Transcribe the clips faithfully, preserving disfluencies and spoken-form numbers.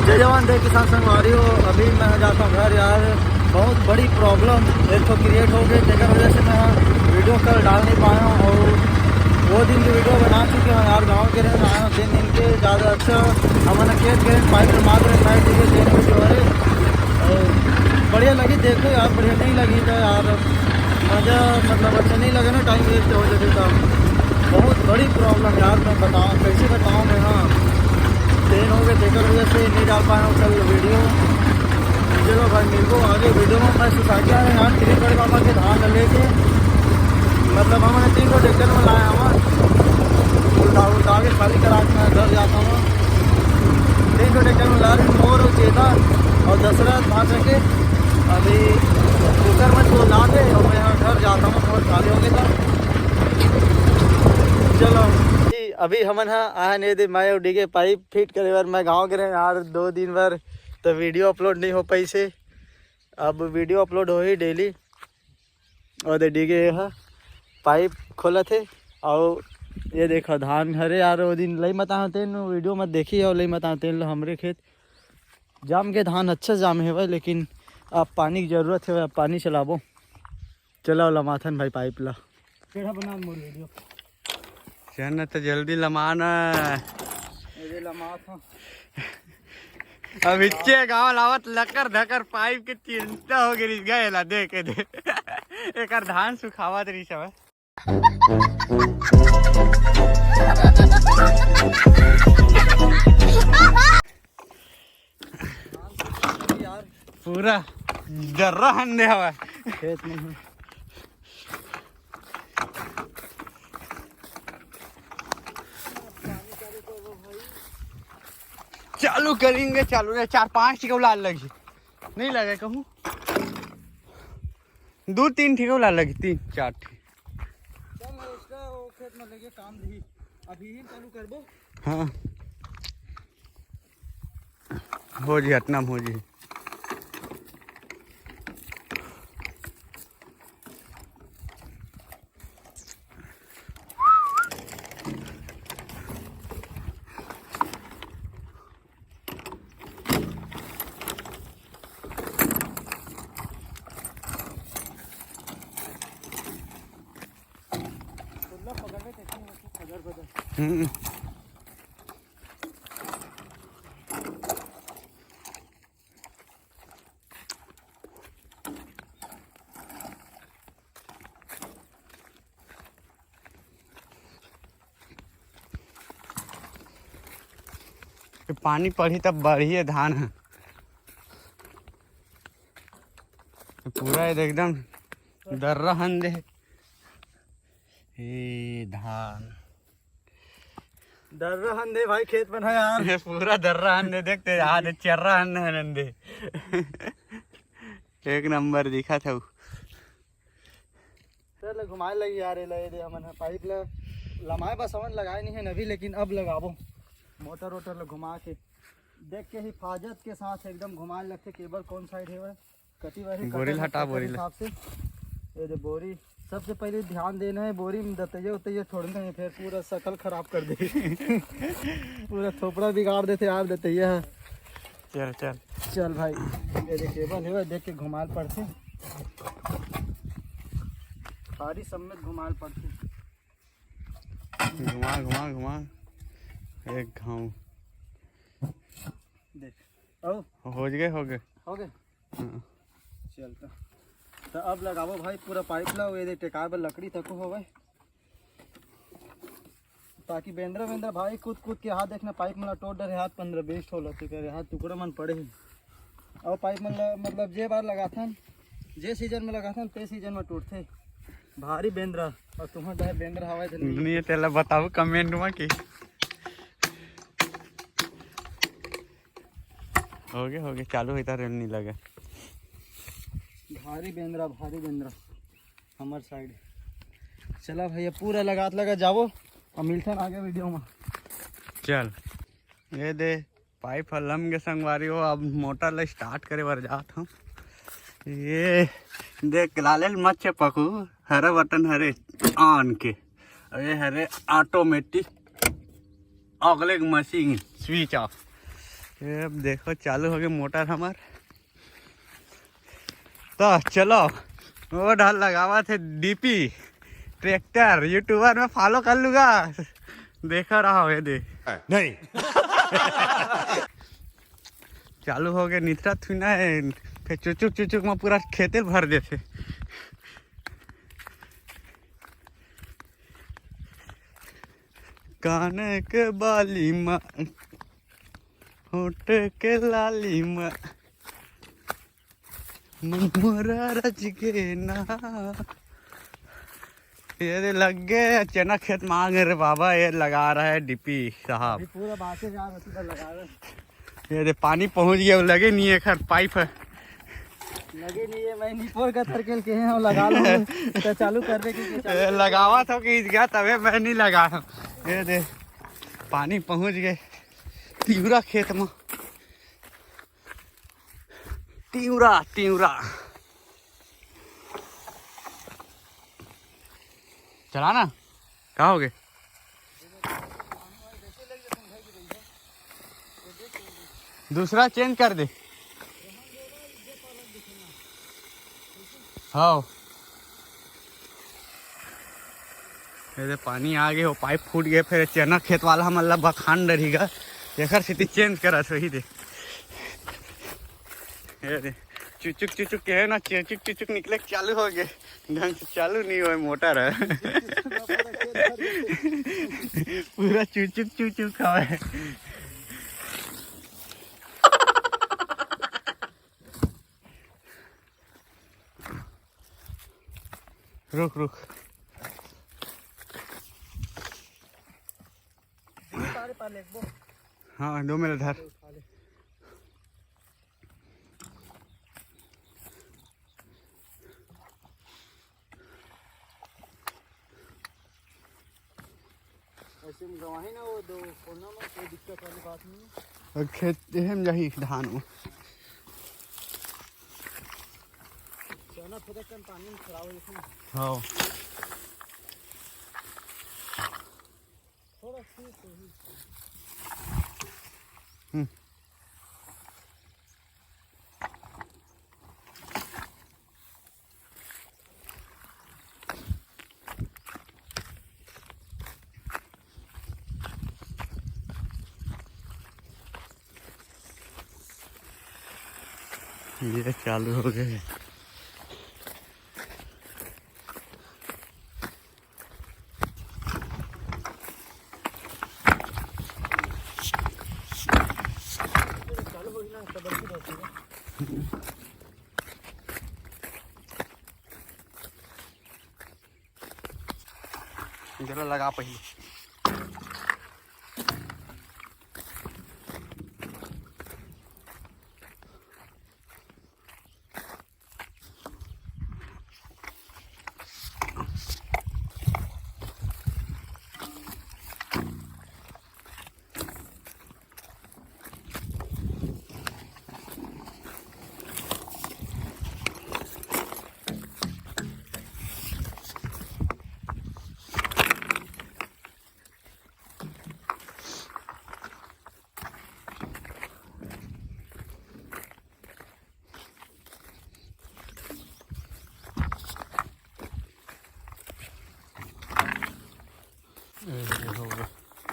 जय जवान, जय किसान संगवारी हो। अभी मैं जाता हूँ घर यार, बहुत बड़ी प्रॉब्लम एक तो क्रिएट हो गई, तेकर वजह से मैं वीडियो कल डाल नहीं पाया हूँ। और वो दिन की वीडियो बना चुके हैं यार, गाँव के रहने आया हूँ तीन दिन के, ज़्यादा अच्छा। हमन खेत गए, पाइप मार रहे, साइड दिखे, तीन वीडियो है। और बढ़िया लगी, देखो यार, बढ़िया नहीं लगी तो यार, मज़ा मतलब अच्छा नहीं लगे ना, टाइम वेस्ट हो जाते तो। बहुत बड़ी प्रॉब्लम यार, मैं बताऊँ, कैसे बताऊँ मैं ना, ट्रेन हो गए, तेकर वजह से नहीं डाल पाया हूँ कल वीडियो। चलो भाई, मिलबो आगे वीडियो में। मैं सोसाइटी आया यहाँ श्री बड़े बाबा के धान लेके, मतलब हमने तीन गो ट्रैक्टर में लाया हूँ, उठा उठा के खाली करा के मैं घर जाता हूँ। तीन गो ट्रैक्टर में ला रहे, मोर और चेता और दशरथ भाषा के। अभी कुकर में तो ला दे और मैं यहाँ घर जाता हूँ, मोर खाली हो गया था। चलो, अभी हमन हा आए ने दे, मैं और डीगे पाइप फिट करे बर मैं गाँव गे रहें यार दो दिन बर, तो वीडियो अपलोड नहीं हो पाइसे। अब वीडियो अपलोड होही डेली। और दे डीगे ये हा पाइप खोलत हे। और ये देखो धान हरे यार, वो दिन लई मता तेन वीडियो मत देखी हो, लई मता तेन लो हमरे खेत जाम के धान अच्छा जाम हे भाई, लेकिन अब पानी की जरूरत हे भाई, अब पानी चलाबो। चलाओ लमाथन भाई पाइप ला। टेढ़ा बना मोर वीडियो। चल न त जल्दी लमा न। अरे लमात हूँ। अब इच्चे गाँव लावत लकर धकर पाइप के चिंता हो गई, गए ला दे के दे। एकर धान सुखावत रही सब। पूरा डर्रा हंदे हवा। खेत में हूँ। चालू करेंगे, चालू रे, चार पांच ठिका लाल लगी, नहीं लगे कहूँ, दो तीन ठिका लाल लगी, तीन चार ठिका। चल, इसका वो खेत में लेके काम दी, अभी ही चालू करबो। हाँ, हो जी, अतना में हो जी। हम्म। पानी पड़ही तब बढ़िए धान ह। पूरा ये एकदम दर्रा हन दे। ए धान दर्रा हन दे भाई, खेत बना यार। ये पूरा दर्रा हन दे, देखते यार, चर्रा हन दे, हन दे। एक नंबर दिखा था। सर ले घुमाए लगी यार, ये ले दे हमन ह पाइप ल लमाए बस हमन लगाए नहीं है अभी, लेकिन अब लगाबो मोटर वोटर ल घुमा के देख के हिफाजत के साथ एकदम घुमाए लगथे। केबल कौन साइड है वह कटी वाली बोरी कटा हटा सकते बोरी ला। हिसाब से ये दे बोरी सबसे पहले ध्यान देना है, बोरी में दतैया उतैया छोड़ना है, फिर पूरा शकल खराब कर दे। पूरा थोपड़ा बिगाड़ देते यार दतैया है। चल चल। चल भाई, ये दे केबल है, देख के घुमाल पड़थे, फारी समेत घुमाल पड़थे। घुमा घुमा घुमा एक घाव। देख, आओ। हो गए, हो गए। हो गए। हाँ। चल तो, तो अब लगाबो भाई पूरा पाइप ला, ये दे टेकाए बर लकड़ी तको होवे। ताकि बेंदरा बेंदरा भाई कूद कूद के हाथ देखना, पाइप मन ला टोट डरे, हाथ पंद्रह बीस ठो लती करे, हाथ टुकड़ा मन पड़े ही। और पाइप मन ला मतलब जे बार लगाथन, जे सीजन में लगाथन ते सीजन में टूटथे भारी बेंदरा। और तुम्हार डहर बेंदरा हवा है तो नहीं। दुनिया तेला बताओ कमेंट में कि हो गए, हो गए, चालू होता रेल नहीं लगा। भारी बेंदरा, भारी बेंदरा। हमर साइड। चला भैया, पूरा लगात लगा जाबो और मिलथन आगे वीडियो में। चल, ये दे पाइप ह लम गे संगवारी हो। अब मोटर ला स्टार्ट करे बर जात हूँ। ये देख लाले मत चपकू, हरा बटन हरे ऑन के, अब ये हरे ऑटोमेटिक अगले मशीन स्विच ऑफ। ये अब देखो, चालू होगे मोटर हमर। तो चलो, वो डाल लगावत हे डीपी ट्रैक्टर, यूट्यूबर में फॉलो कर लूंगा, देखा रहा हो ये दे। नहीं। चालू होगे, नितरा थुना है, फिर चुचुक चुचुक में पूरा खेते भर देथे। कान के बाली मा, होठ के लाली मा, मन मोरा रच गे ना। ये दे लग गए चना खेत में आ गए रे बाबा, ये लगा रहा है डीपी साहब। अभी पूरा बातें जा रहा है, लगा रहा है। ये दे पानी पहुंच गया, लगे नहीं है खर पाइप है। लगे नहीं है, मैं निपोर का थरकेल के हैं, लगा लो। तो चालू कर दे, क्योंकि चालू ए, लगावा था कि गया तबे मैं नहीं लगा। ये दे पानी पहुंच गए तिवरा खेत में। तिवरा, तिवरा। चला ना, का होगे? दूसरा चेंज कर दे। हाँ, ये दे पानी आ गए, वो पाइप फूट गए, फिर चना खेत वाला हमन ला बखान डरही गा, एकर सेती चेंज करत होही दे। ये दे, चुचुक चुचुक के है ना, चुचुक चुचुक निकले चालू हो गए, ढंग से चालू नहीं होए मोटर है। पूरा चुचुक चुचुक हवे। रुक रुक। हाँ, दो मिनट धर। ऐसे में गवाही ना, वो दो कोना में कोई दिक्कत वाली बात नहीं है। और खेत एहे में जाही धान में। चना फेंकत कन पानी में खराब हो जाथे ना। हाँ। थोड़ा सी तो ही। हम्म। ये चालू हो गए। जरा लगा पहले।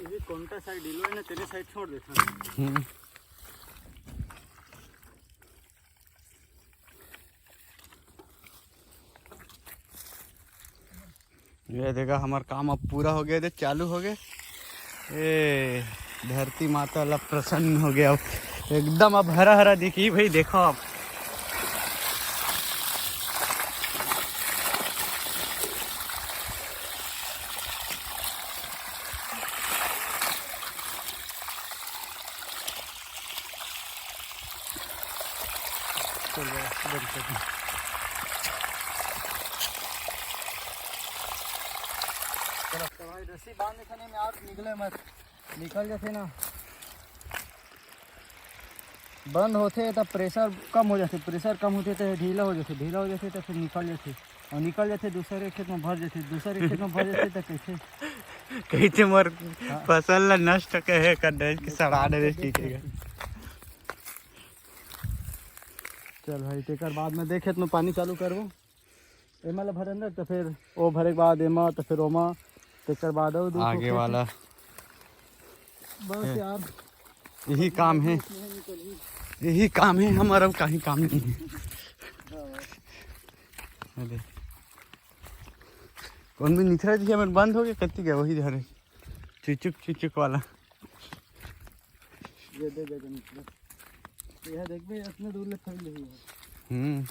ये कोंटा साइड ढीलो है ना, तेरे साइड छोड़ देता। हम्म। ये देखा, हमार काम अब पूरा हो गया, दे चालू हो गए। ए, धरती माता ला प्रसन्न हो गया, अब एकदम अब हरा हरा दिखी भाई। देखो अब चल रहा है, बंद कर दे। चलो, तो भाई, रस्सी बांध देखे नहीं, यार, निकले मत, निकल जाते ना। बंद होते तब प्रेशर कम हो जाते, प्रेशर कम होते तो ढीला हो जाते, ढीला हो जाते तो फिर निकल जाते, और निकल जाते दूसरे खेत में भर जाते, दूसरे खेत में भर जाते तो कैसे? कैसे मोर हाँ। फसल ला नष्ट कहे कर दे कि सड़ा दे, ठीक है। चल भाई, तेकर बाद में देखे तो पानी चालू करबो। एमा ला भरन रख, तो फिर ओ भरे के बाद एमा, तो फिर ओमा, तेकर बाद अउ दू ठो आगे खेत वाला। बस हे। यार, यही काम है, यही काम है हमारा, कहीं काम नहीं है। अरे, कौन भी निखरा जी, हमें बंद हो गया, कत्ती गया वही धरे, चिचुक चिचुक वाला। ये दे दे निकले। ये देख बे, इतने दूर ले फैल रही है। हम्म।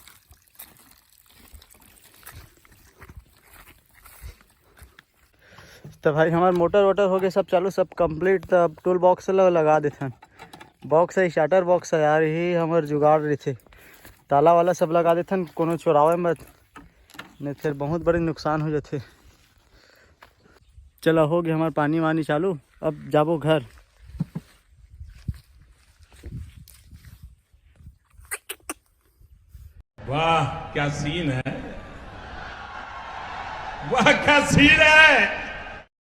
तो भाई, हमार मोटर वोटर हो गए सब चालू, सब कंप्लीट। तो अब टूल बॉक्स ल-, लगा देथन। बॉक्स है, स्टार्टर बॉक्स है यार, यही हमर जुगाड़ रहिथे। ताला वाला सब लगा देथन, कोनो चोरावे मत, नहीं फिर बहुत बड़ी नुकसान हो जाथे। चलो, हो गया हमार पानी वानी चालू, अब जाबो घर। वाह, क्या सीन है, वाह, क्या सीन है।